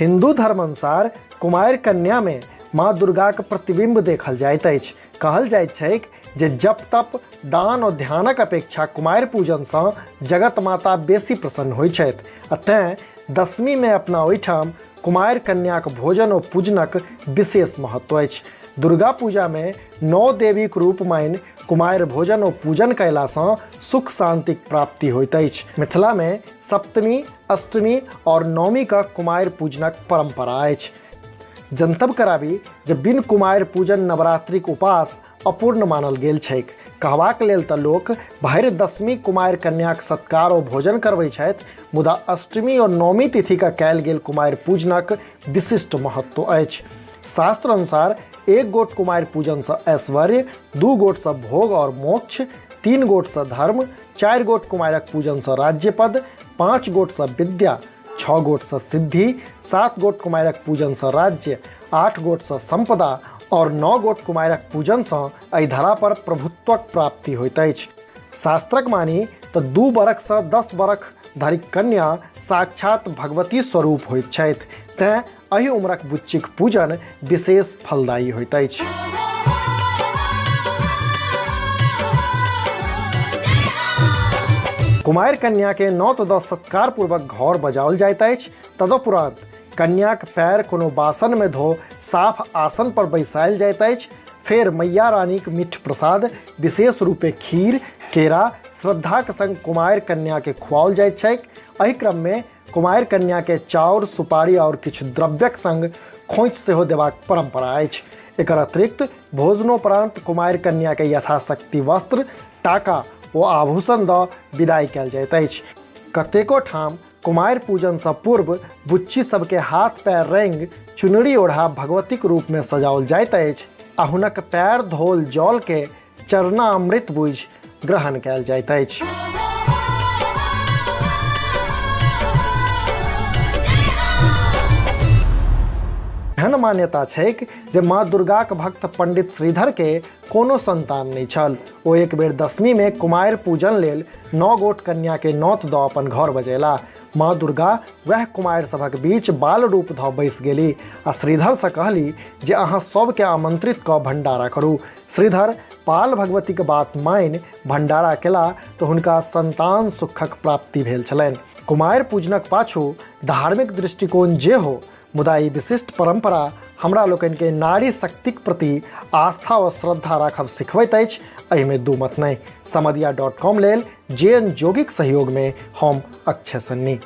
हिन्दू धर्म अनुसार कुमारि कन्यामे माँ दुर्गाक प्रतिबिम्ब देखल जाइत अछि। कहल जाइत छैक जे जप तप दान ओ ध्यानक अपेक्षा कुमारि पूजनसँ जगत माता बेसी प्रसन्न होइत छथि आ तेँ दशमीमे अपना ओहिठाम कुमारि कन्याक भोजन ओ पूजनक विशेष महत्व अछि। दुर्गा पूजामे 9 देवीक रूप मानि कुमारि भोजन ओ पूजन कयलासँ सुख शांतिक प्राप्ति होइत अछि। मिथिलामे सप्तमी, अष्टमी और नवमी का कुमारि पूजनक परंपरा अछि। जनतब कराबी जे बिन कुमारि पूजन नवरात्रिक उपास अपूर्ण मानल गेल छैक। कहबाक लेल तऽ लोक भरि दशमी कुमारि कन्याक सत्कार ओ भोजन करबै छथि, मुदा अष्टमी और नवमी तिथि का कयल गेल कुमारि पूजनक विशिष्ट महत्व अछि। शास्त्र अनुसार 1 गोट कुमारि पूजन सँ ऐश्वर्य, 2 गोट सँ भोग और मोक्ष, 3 गोट सँ धर्म, 4 गोट कुमारक पूजन सँ राज्य पद, 5 गोट सँ विद्या, 6 गोट सँ सिद्धि, 7 गोट कुमारक पूजन सँ राज्य, 8 गोट सँ संपदा और 9 गोट कुमारक पूजन सँ एहि धरा पर प्रभुत्वक प्राप्ति होइत अछि। शास्त्रक मानी तऽ 2 बरख सँ 10 बरख धरिक कन्या साक्षात भगवती स्वरूप होइत छथि, तेँ एहि उम्रक बुच्चीक पूजन विशेष फलदायी होइत अछि। कुमारि कन्या के 9 10 सत्कार पूर्वक घर बजाओल जाइत अछि। तदुपरांत कन्याक पैर कोनो बासन में धो साफ आसन पर बैसायल जाइत अछि। फेर मैया रानीक मीठ प्रसाद विशेष रूपे खीर केरा श्रद्धाक संग कुमारि कन्या के खुआओल जाइत छैक। एहि क्रम में कुमारि कन्या के चाउर, सुपारी और किछु द्रव्यक संग खोंइछ सेहो देबाक परंपरा अछि। एकर अतिरिक्त भोजनोपरांत कुमारि कन्या के यथाशक्ति वस्त्र, टाका ओ आभूषण द विदाई कयल जाइत अछि। कतेको ठाम कुमारि पूजन सँ पूर्व बुच्ची सबके हाथ पैर रंग चुनरी ओढ़ा भगवतीक रूप में सजाओल जाइत अछि आ हुनक पैर धोल जल के चरणामृत बुझि ग्रहण कयल जाइत अछि। एहन मान्यता छैक जे माँ दुर्गाक भक्त पंडित श्रीधर के कोनो संतान नहि छल। ओ एक बेर दशमी में कुमारि पूजन लेल 9 गोट कन्या के नौत दऽ अपन घर बजेला। माँ दुर्गा वएह कुमारि सभक बीच बाल रूप धऽ बैस गेली आ श्रीधर सँ कहली जे अहाँ सबके आमंत्रित कऽ भंडारा करू। श्रीधर पाल भगवतीक बात मानि भंडारा केला तऽ हुनका संतान सुखक प्राप्ति भेल छलनि। कुमारि पूजनक पाछू धार्मिक दृष्टिकोण जे हो, मुदा ई विशिष्ट परंपरा हमरा लोकनि के नारी शक्तिक प्रति आस्था और श्रद्धा राखब सिखबैत अछि, एहिमे दू मत नहि। समदिया डॉट कॉम लेल जे एन जोगीक सहयोग में हम अक्षय सन्नी।